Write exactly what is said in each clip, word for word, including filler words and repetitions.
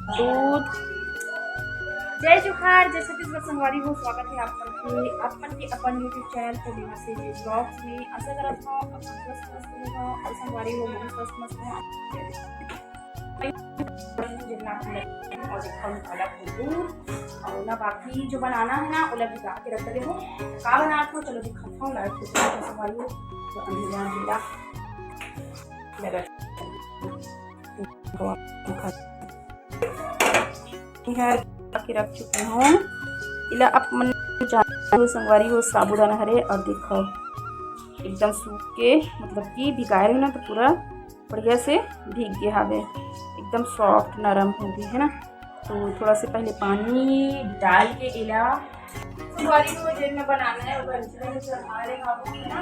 दूध। जय जोहार, जय छत्तीसगढ़ संगवारी हो, स्वागत है आप मन के, आप मन के अपन YouTube चैनल पूर्णिमा से vlogs में। आशा करत हूँ आप मन स्वस्थ मस्त होगा और संगवारी हो, मैं स्वस्थ मस्त हूँ। और देखो, अलग दूध और ना बाकी जो बनाना है ना, ओला भिगा के रख दे हो। का बना रखो, चलो दिखाता हूँ, लाइट के साथ संगवारी हो, तो अंधेरा अंधेरा लगा। है, के रख चुके हूँ। इला आप मन जानो संगवारी हो, साबूदाना हरे और देखो एकदम सूख के, मतलब कि भिगाए रहे ना, तो पूरा बढ़िया से भीग गए हवे, एकदम सॉफ्ट नरम हो गए है ना। तो थोड़ा से पहले पानी डाल के इला संगवारी हो, जेन में बनाना है वो घंटी में चढ़ा ले बाबू है ना,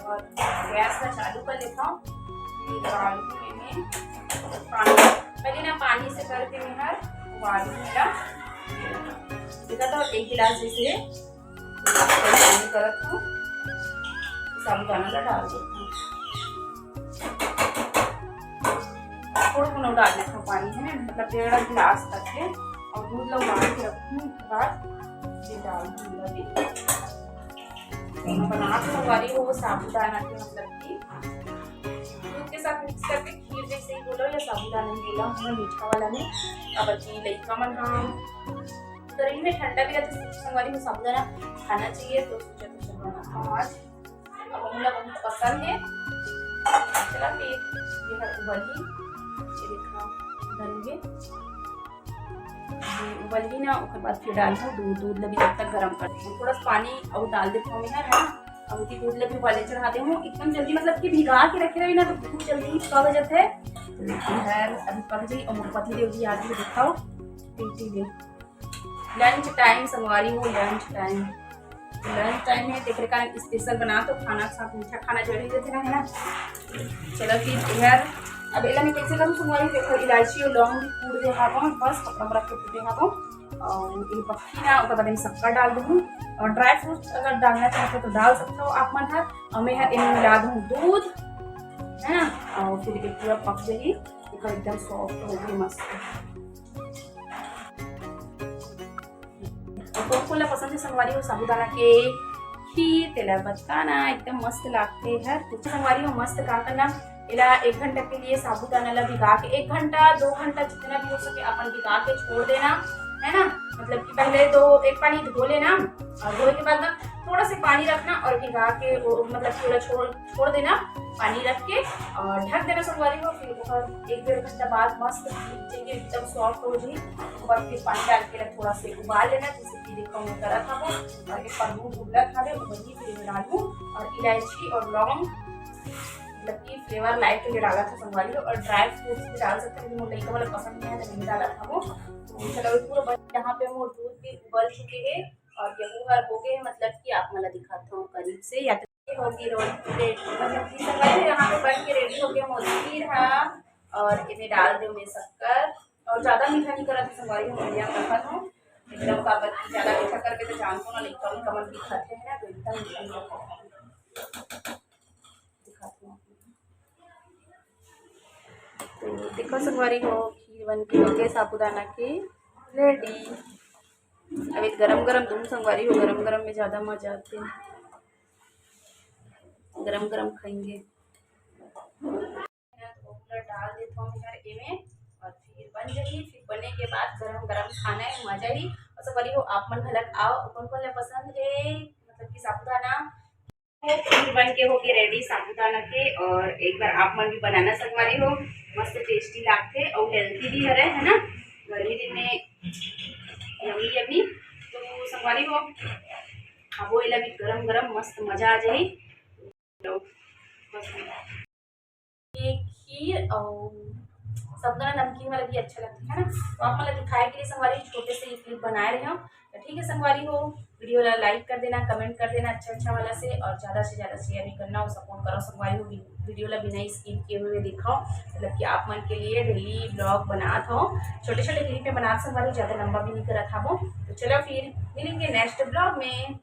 और गैस का चालू कर लेता हूँ। ये डाल दूँ मैंने पानी, पहले ना पानी से करके मैं हर उबाल लूँगा। देखा तो एक गिलास जैसे पानी करत हूँ, साबूदाना ला डाल देती हूँ। थोड़ा थोड़ा डाल देती हूँ पानी है, मतलब डेढ़ गिलास तक है। और दूध ला उबाल के रखूँ, उसके बाद ये डाल दूँगा अभी। बना के संगवारी हो वो साबूदाना के, मतलब कि दूध के साथ मिक्स करके खीर जैसे ही बोलो या साबूदाना में बोला हमने मीठा वाला में। अब अभी लइका मन हम गर्मी में ठंडा भी रहता है, संगवारी में साबूदाना खाना चाहिए, तो सोचा तो चलो बनाता हूँ आज। अब हमला बहुत पसंद है। चला फिर ये हर उबली, ये देखा, उबल गए। ये उबलही ना, ओकर बाद फिर डालहूँ दूध। दूध ल भी जब तक गरम कर दूँ, थोड़ा सा पानी और डाल देता हूँ मैं, है ना। अब ओती दूध ल भी उबाले चढ़ा दे हूँ। एकदम जल्दी, मतलब कि भिगा के रखे रही ना, तो बहुत जल्दी पक जाते हैं। तो ये हर अभी पक जाई और मोर पति देव जी आती है, दिखाओ। पी टी ले लंच टाइम संगवारी हो, लंच टाइम, लंच टाइम है, तेकरे कारण स्पेशल बना तो खाना के साथ मीठा खाना जरूरी रहते ना, है ना। चलो फिर यार, अब एला मैं कैसे करूँ संगवारी, देखो इलायची और लौंग भी कूट दे हावों, बस कपड़ा में रख के कूटे हावों। और ये पक्की ना, ओकर बाद में शक्कर डाल दूँ और ड्राई फ्रूट्स अगर डालना चाहते हो तो डाल सकते हो आप मन हर। और मैं हर एमे मिला दूँ दूध, है ना, और फिर ये पूरा पक जाएगी, देखो एकदम सॉफ्ट हो गई, मस्त। और कोन कोन ला पसंद है संगवारी हो साबूदाना के खीर, तेला बताना, एकदम मस्त लागथे हर। तो संगवारी हो मस्त का करना, एला एक घंटा के लिए साबूदाना ला भिगा के, एक घंटा, दो घंटा, जितना भी हो सके अपन भिगा के छोड़ देना, है ना। मतलब कि पहले दो, एक पानी धो लेना और धोए के बाद ना थोड़ा से पानी रखना और भिगा के वो, मतलब कि ओला छोड़, छोड़ देना पानी रख के और ढक देना संगवारी हो। फिर ओकर एक डेढ़ घंटा बाद मस्त भीग जाएगी, एकदम सॉफ्ट हो जाएगी। ओकर बाद फिर पानी डाल के थोड़ा से उबाल लेना, जैसे कि देखो मैं करत हूँ। और एक पर दूध उबलत हवे, वही फिर मैं डालूँ और इलायची और लौंग, मतलब कि फ्लेवर लाए के लिए डाला था संगवारी, और ड्राई फ्रूट्स भी डाल सकते हैं, लेकिन मोर लइका वाला पसंद नहीं है तो नहीं डाला था वो। तो चलो पूरा बन, यहाँ पे मोर दूध भी उबल चुके हैं और गेहूं हर हो गए हैं, मतलब कि आप मन ला दिखाता हूँ करीब से। या तो ये होगी रोटी रेडी, मतलब कि संगवारी यहाँ पे बन के रेडी हो गया मोर खीर हा। और इमे डाल दे मैं शक्कर, और ज्यादा मीठा नहीं करा था संगवारी, हम मीडियम रखा था एकदम, काबर कि ज्यादा मीठा करके तो जानते हो ना, लइका उनका मन भी खाते हैं ना, तो एकदम मीठा नहीं रखा। दिखाती हूँ। तो देखो संगवारी हो, खीर बन के हो गए साबूदाना के रेडी। अब एक गरम गरम दूँ संगवारी हो, गरम गरम में ज्यादा मजा आते हैं, गरम गरम खाएंगे। पूरा डाल देता हूँ मैं हर एमे, और फिर बन जाही। फिर बने के बाद गरम गरम खाना है, मजा ही। और संगवारी हो, आप मन घलक आओ, कौन कौन ला पसंद है, मतलब कि साबूदाना। खीर बन के होके रेडी साबूदाना के, और एक बार आप मन भी बनाना संगवारी हो, मस्त टेस्टी लागथे और हेल्दी भी हरे, है ना, गर्मी दिन में। Yummy yummy. तो संगवारी हो, खाबो एला भी गरम गरम, मस्त मजा आ जाही। तो बस ये खीर और साबूदाना नमकीन वाला भी अच्छा लगता है ना। तो आप मतलब दिखाए के लिए संगवारी छोटे से ये क्लिप बनाए रहे हो। तो ठीक है संगवारी हो, वीडियो ला लाइक कर देना, कमेंट कर देना अच्छा अच्छा वाला से, और ज़्यादा से ज़्यादा शेयर भी करना और सपोर्ट करो संगवारी हो। वीडियो ला बिना स्किप किए हुए दिखाओ, मतलब कि आप मन के लिए डेली ब्लॉग बनात हो, छोटे छोटे क्लिप में बनात संगवारी, ज़्यादा लंबा भी नहीं करत हबो। तो चलो फिर मिलेंगे नेक्स्ट ब्लॉग में।